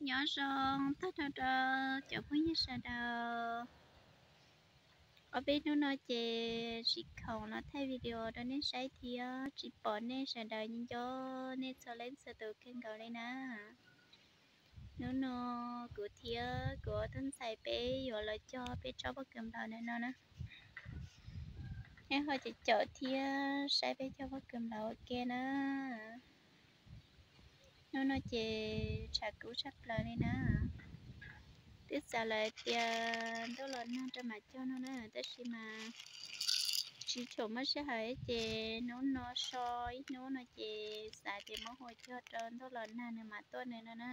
Nyob zoo tag nrho rau cov phooj ywg sawv daws. Ob peb hnub no ces tsis khoom los thaij video rau nej saib thiab tsis pom nej sawv daws, nco nej txhua leej txhua tus kawg nkaus li na. Hnub no kuv thiab kuv ob tug ntxhais peb yuav los cog peb tsob pob kws nplaum ntawm no na. Nej ho caum caum thiab saib peb cog pob kws nplaum ua ke na. Hnub no ces tshav kub tshaj plaws li na. Twb xav lawm tias ntuj los nag rau mam cog no na, tab sis mas tsis tshua muaj sij hawm ces hnub no so ib hnub no ces xav tias muab hu cog rau ntuj los nag nws mam tuaj nws no na.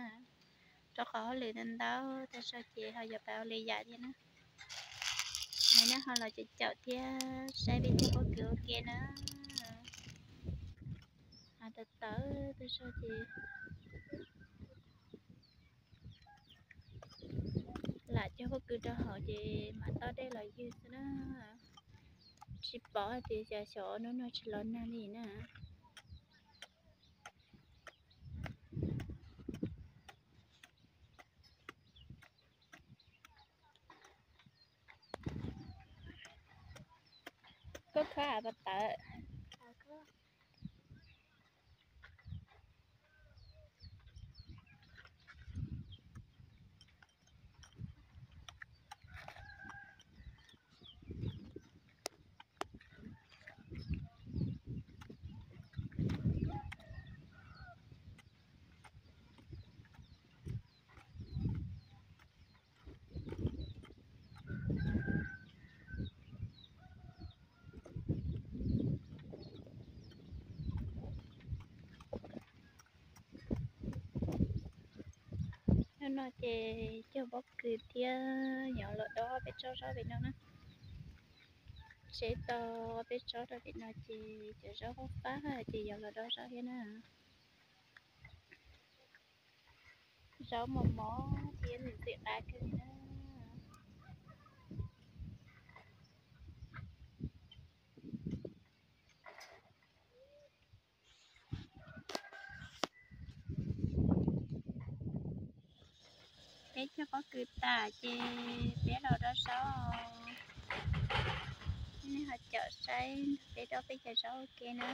Rau qhov hauj lwm ntau ntau tag zog ces ho yuav pab ua li yam thiab na. Nej ho los caum caum thiab saib peb cog pob kws ua ke na. Tawv tawv tag zog ces lam cog pob kws rau hauv ces mam tab dej los ywg xwb na. Tsis pom hais tias xyov hnub no tsis los nag li na. Koj khawb av pas tawv. Hnub no ces cog pob kws thiab yuav los dob peb tsob zaub pem no na. Tseb tau peb tsob rau pem no ces cov zaub fab fab ces yuav los dob zaub thiab na. Zaub mos mos thiab ntxim qab kawg li na. Peb cog pob kws tas ces peb los dob zaub. Nej ho caum saib peb dob peb cov zaub ua ke na.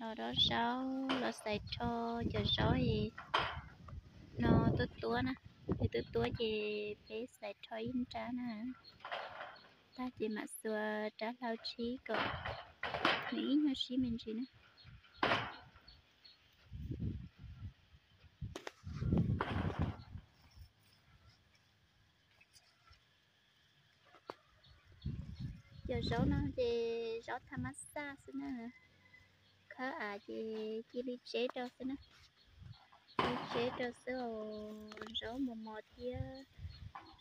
Los dob zaub los xaiv rho cov zaub no tuab tuab na. Yog tuab tuab ces peb xaiv rho ib nrab na. Tag ces mam xuas rab hlau tsib kom nws ib nyuag sib me ntsis na. Cov zaub no ces zaub thaj mab xaj xwb na. Khawb av ces cia li tseb rau xwb na. Cia li tseb rau xwb os. Zaub mos mos thiab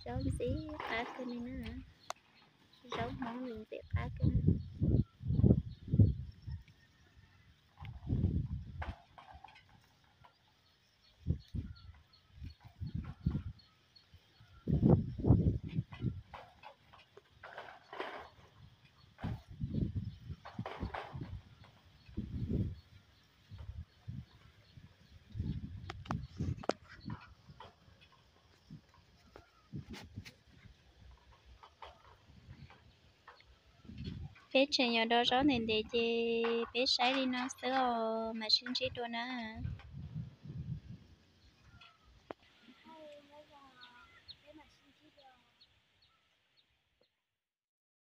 zaub ntxim qab kawg li na. Zaub Hmoob nws ntxim qab kawg. Peb tseem yuav dob zaub ntev ntev ces peb saib li no xwb os, mam sib ntsib dua na.